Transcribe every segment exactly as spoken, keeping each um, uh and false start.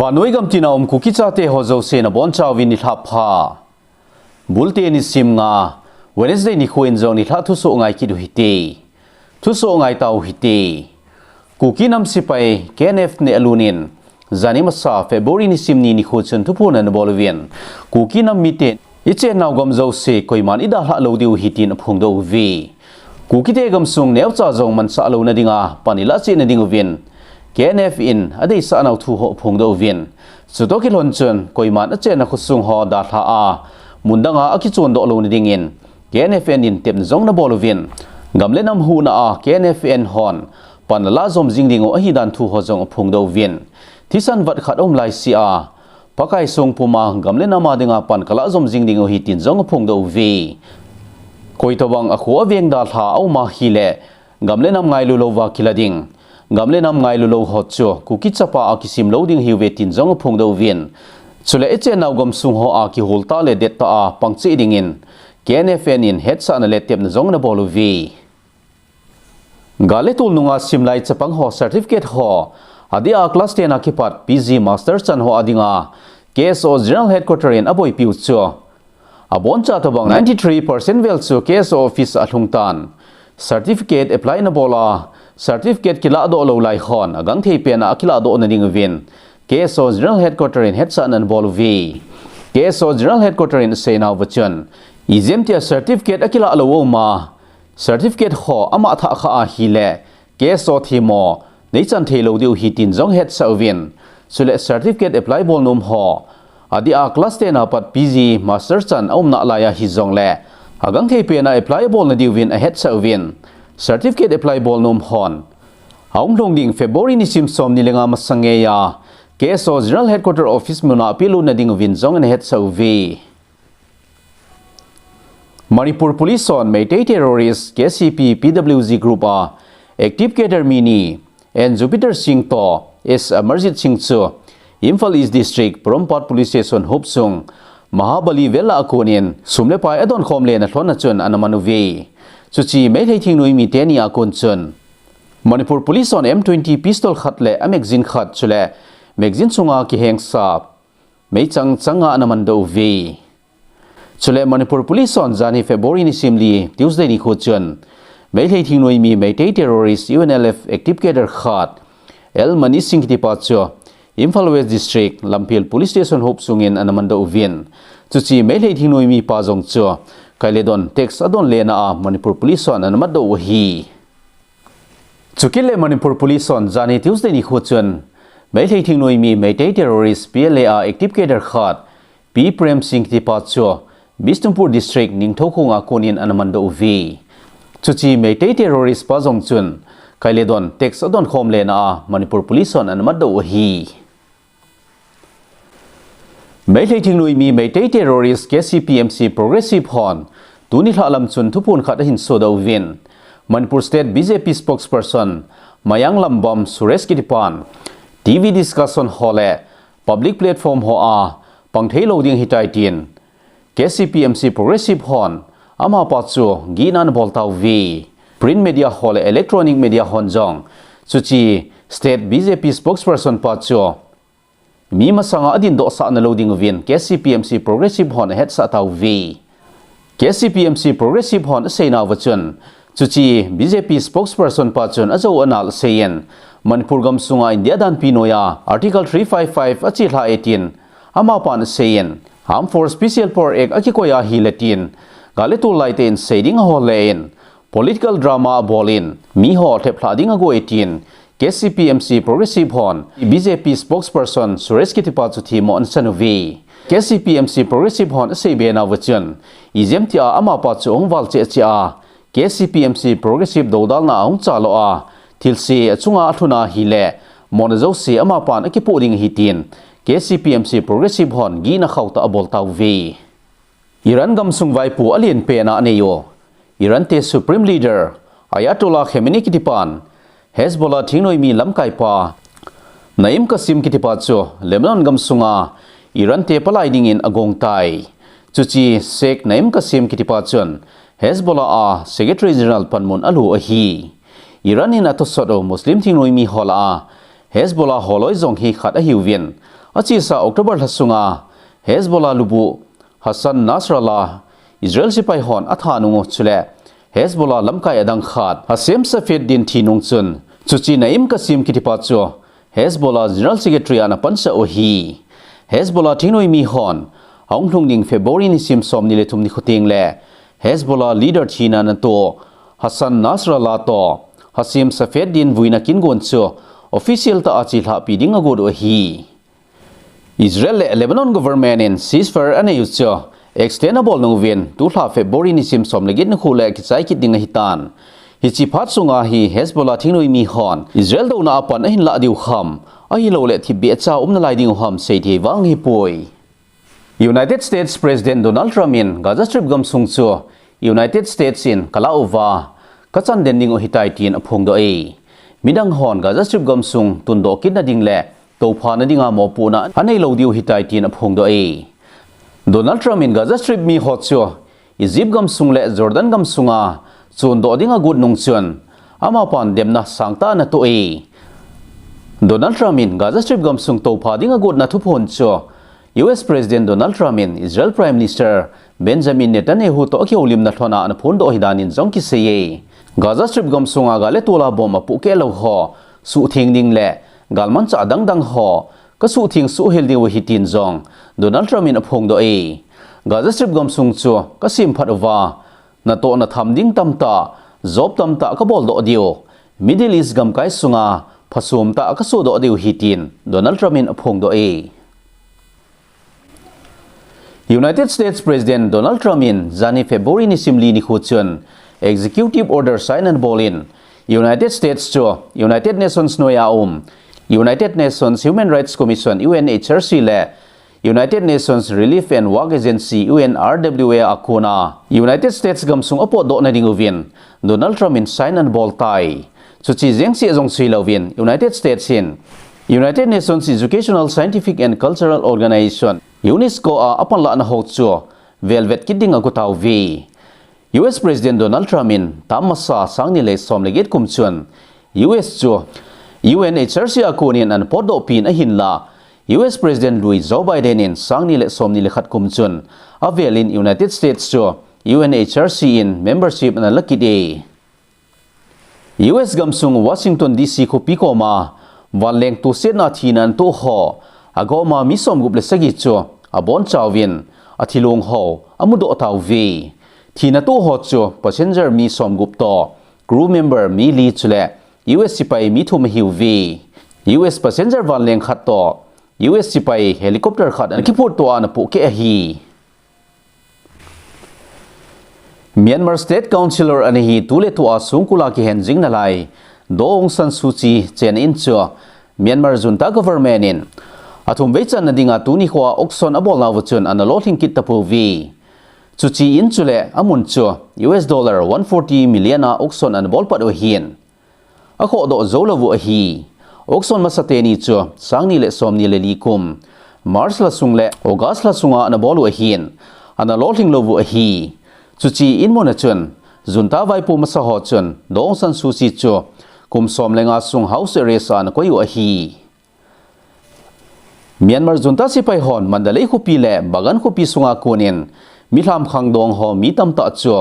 Vannoi gamtina um Kuki chate ho jouse nabonchauvin nilhah pha. Bulte nisim nga, Wednesday nikho in jong nilhah thusoh ngai kit u hite. Thusoh ngai tau hite. Kuki nam sepai K N F neh a lut in, janhi masa February nisim ni nikho chun thuphon anabol uvin, Kuki nam mite, ichennau gam jouse koiman idalhah lou diu ahi tin aphongdoh uve. Kukite gamsung neocha jong mansah louna dinga pan ilah cheh na diuvin K N F in adeisah nau thu ho aphongdoh uvin, chutoh kilhon chun koiman achenna khosung ho dalhah a, mun danga akichondoh louna dingin K N F N in tepna jong anabol uvin, gam le nam huhna a K N F N hon pan alah jom jing diu ahidan thu ho jong aphongdoh uvin, thisan vat khat aum laisea, Pakai songpuma gam le nam a dinga pan kalah jom jing diu ahi tin jong aphongdoh uve. Koitobang akho aveng dalha aum ahile, gam le nam ngailu louva kila ding, gam le nam ngailu lou ho chu Kuki chapa a kisim lou ding ahiuve tin jong aphongdoh uvin, chule ichennau gamsung ho a kihol tah le det tah a pang cheh dingin K N F N in hetsahna le tepna jong anabol uve. Gal le tol nunga simlai chapang ho certificate ho, adeh a class ten a kipat P G master chan ho a dinga K S O General Headquarter in aboipiu chu, aboncha tobang ninety-three percent vel chu K S O office a alhung tan, certificate apply anabol a, certificate kilahdoh lou lai hon agangthei pen a akilahdoh na diuvin K S O General Headquarter in hetsahna anabol uve. K S O General Headquarter in aseinauva chun, ijemtia certificate akilah lou aum a, certificate ho ama thah kha ahile, K S O themmo neichan thei lou diu ahi tin jong ahetsah uvin, chule certificate apply bol nom ho, adeh a class ten a pat P G master chan aumna lai ahi jongle, agangthei pen a apply abol na diuvin ahetsah uvin, certificate apply bol nom hon, aumlhung ding February nisim somni le nga masang ngeiya K S O General Headquarter office muna apehlut na diuvin jong anahetsah uve. Manipur Police hon Meitei terrorist K C P P W G group a active cadre mi ni N Jupiter Singh toh S Amarjit Singh chu Imphal East District, Porompat Police Station hopsung Mahabali vel a konin sum le pai adonkhom lena lhonna chun anaman uve. Chuche Meitei thingnoimi teni a kon chun Manipur Police hon M twenty pistol khat le a magazine khat chule magazine chunga kihengsa meichang changa anaman doh uve. Chule Manipur Police hon janhi February nisim li Tuesday nikho chun Meitei thingnoimi Meitei terrorist U N L F active cadre khat L Mani Singh kitipa chu Imphal West District, Lamphel Police Station hopsungin anaman doh uvin, chuche Meitei thingnoimi pa jong chu kai le don tax adon lena a Manipur Police hon anamat doh u ahi. Chukit le Manipur Police hon janhi Tuesday nikho chun Meitei thingnoimi Meitei terrorist P L A a active cadre khat P Prem Singh kitipa chu Bishnupur District, Ningthoukhong a konin anaman doh uve. Chuche Meitei terrorist pa jong chun kai le don tax adonkhom lena a Manipur Police hon anamat doh u ahi. Meitei thingnoimi Meitei terrorist K C P M C Progressive hon tuni nilhah lam chun thuphon khat ahin sodoh uvin, Manipur State B J P spokesperson Mayanglambam Suresh kitipan T V discussion ho le public platform ho a pang thei lou ding ahitai tin K C P M C Progressive hon amapa chu gihna anabol tauve. Print media ho le electronic media hon jong chuche State B J P spokesperson pa chu mi masanga adindohsah na lou diuvin K C P M C Progressive hon ahetsah tauve. K C P M C Progressive hon aseinauva chun, chuche B J P spokesperson pa chun ajou anal aseiyin, Manipur gamsunga India danpi noiya Article three five five achelhah e tin amapan aseiyin, Armed Force Special Power Act akikoi ahile tin, gal le tol laite in seiding ahol le in, political drama abolin, mi ho lheplhah ding agoi tin, K C P M C Progressive hon B J P spokesperson Suresh kitipa chu themmo anachan uve. K C P M C Progressive hon aseibe nauva chun, ijemtia amapa chu ahung val cheh cheh a, K C P M C Progressive doudalna ahung chalo a, thilse achunga alhun ahile, mona jouse amapan akipoh ding ahi tin, K C P M C Progressive hon gihna khauhtah abol tauve. Iran gamsung vaipo alen pen a anei u, Iran te Supreme Leader Ayatollah Khamenei kitipan Hezbollah thingnoimi lamkaipa Naim Qassem kitipa chu Lebanon gamsunga Iran te palai dingin agong tai. Chuche Sheikh Naim Qassem kitipa chun Hezbollah a Secretary General panmun alo ahi. Iran in atosot u Muslim thingnoimi ho lah a Hezbollah holoi jong hi khat ahiuvin, Achesa October lha sunga Hezbollah lubu Hassan Nasrallah Israel sepai hon atha nung u chule Hezbollah lamkai adang khat Hashem Safieddine thi nung chun, chuche Naim Qassem kitipa chu Hezbollah General Secretary ana pansah u ahi. Hezbollah thingnoimi hon ahung lhung ding February nisim somni le thum nikho tengle Hezbollah leader thina natoh Hassan Nasrallah toh Hashem Safieddine vuina kin gon chu official tah a chelhahpi ding agot u ahi. Israel le Lebanon government in ceasefire anei u chu extend abol nung uvin, tulha February nisim som le get nikho le kichai kit ding ahitan. Hiche phat sunga hi Hezbollah thingnoimi hon Israel douna a pan ahin lah diu ham, ahilouleh thipbeh cha umna lai ding u ham seithei vang ahipoi. United States President Donald Trump in Gaza Strip gamsung chu United States in kalah uva kachan den ding u ahitai tin aphongdoh e. Midang hon Gaza Strip gamsung tundoh kitna ding le tophana dinga mopohna anei lou diu ahitai tin aphongdoh e. Donald Trump in Gaza Strip miho chu Egypt gamsung le Jordan gamsunga chondoh ding agot nung chun, amapan demna sangtah ana toh e. Donald Trump in Gaza Strip gamsung topha ding agotna thuphon chu U S President Donald Trump in Israel Prime Minister Benjamin Netanyahu toh akihoulimna lhona ana phondoh ahidan in jong kisei e. Gaza Strip gamsunga gal le tol a bomb apohkeh lou ho suhtheng ding le galmanchah dangdang ho kasuhtheng suhhel diu ahi tin jong Donald Trump in aphongdoh e. Gaza Strip gamsung chu kasemphat uva, natohna tham ding tamtah, job tamtah kaboldoh diu, Middle East gamkai sunga phasomtah kasodoh diu ahi tin Donald Trump in aphongdoh e. United States President Donald Trump in janhi February nisim li nikho chun Executive Order sign ana bol in, United States chu United Nations noiya um United Nations Human Rights Commission, U N H R C le United Nations Relief and Work Agency, U N R W A a kona United States gamsung apotdohna ding uvin Donald Trump in sign ana bol tai. Chuche jeng seh jong seilouvin United States in United Nations Educational, Scientific and Cultural Organization, UNESCO a apanlahna ho chu velvet kit ding agot tauve. U S President Donald Trump in tam masa sangni le som le get kum chun U S chu U N H R C a konin ana potdohpin ahinla, U S President lui Joe Biden in sangni le somni le khat kum chun avelin United States chu U N H R C in membership ana lakit e. U S gamsung Washington D C khopi koma vanleng tosetna thina ana toh ho agoma mi somgup le sagi chu abonchauvin athilong ho amudoh tauve. Thina toh ho chu passenger mi somgup toh, crew member mi li chule U S sepai mi thum ahiuve. U S passenger vanleng khat toh U S sepai helicopter khat ana kiphutdoh a ana pohkeh ahi. Myanmar State Councillor ana hi tuletua songkul a kihen jing nalai Daw Aung San Suu Kyi chenna in chu Myanmar junta government in athumvei channa dinga tuni khoa auction abolnauva chun ana lolhing kit tapouve. Chuche in chule amun chu U S dollar one forty million a auction ana bolpat u ahin, akhohdoh jou lou u ahi. Auction masa teni chu sangni le somni le li kum March lha sung le August lha sunga ana bol u ahin, ana lolhing lou u ahi. Chuche in muna chun junta vaipo masa ho chun Daw Aung San Suu Kyi chu kum som le nga sung house arrest a ana koi u ahi. Myanmar junta sepai hon Mandalay khopi le Bagan khopi sunga konin milham khangdong ho mi tamtah chu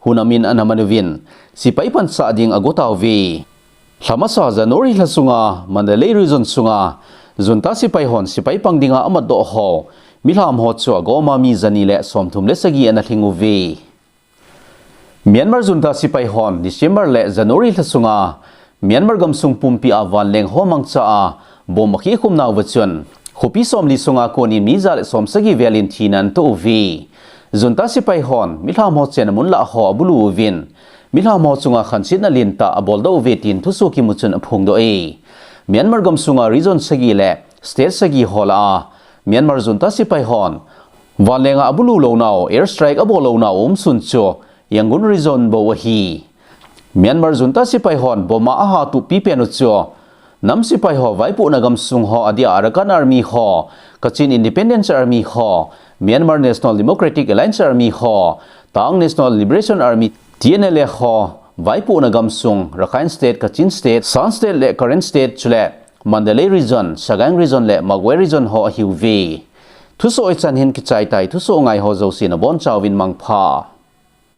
hunamin ana man uvin sepai pansah ding ago tauve. Lha masa January lha sunga Mandalay region sunga junta sepai hon sepai pang dinga amatdoh ho milham ho chu agoma mi jani le somthum le sagi ana lhing uve. Myanmar junta sepai hon December le January lha sunga Myanmar gamsung pumpi a vanleng ho mangcha a bomb akhikhum nauva chun khopi somli sunga konin mi ja le somsagi velin thina ana toh uve. Junta sepai hon milham ho chenna mun lah ho abulu uvin, milham ho chunga khansetna lentah aboldoh uve tin thusoh kimu chun aphongdoh e. Myanmar gamsunga region sagi le state sagi ho lah a Myanmar junta sepai hon vanlenga abulu lounau, air strike abol lounau umsun chu Yangon region bou ahi. Myanmar junta sepai hon bomb a ahatup pipen u chu nam sepai ho vaipohna gamsung ho adia Arakan Army ho, Kachin Independence Army ho, Myanmar National Democratic Alliance Army ho, Ta'ang National Liberation Army, T N L A ho, vaipohna gamsung Rakhine State, Kachin State, Shan State le Karen State chule Mandalay Region, Sagaing Region le Magway Region ho ahiuve. Thusoh hichan hin kichai tai, thusoh ngai ho jouse nabonchauvin mangpha.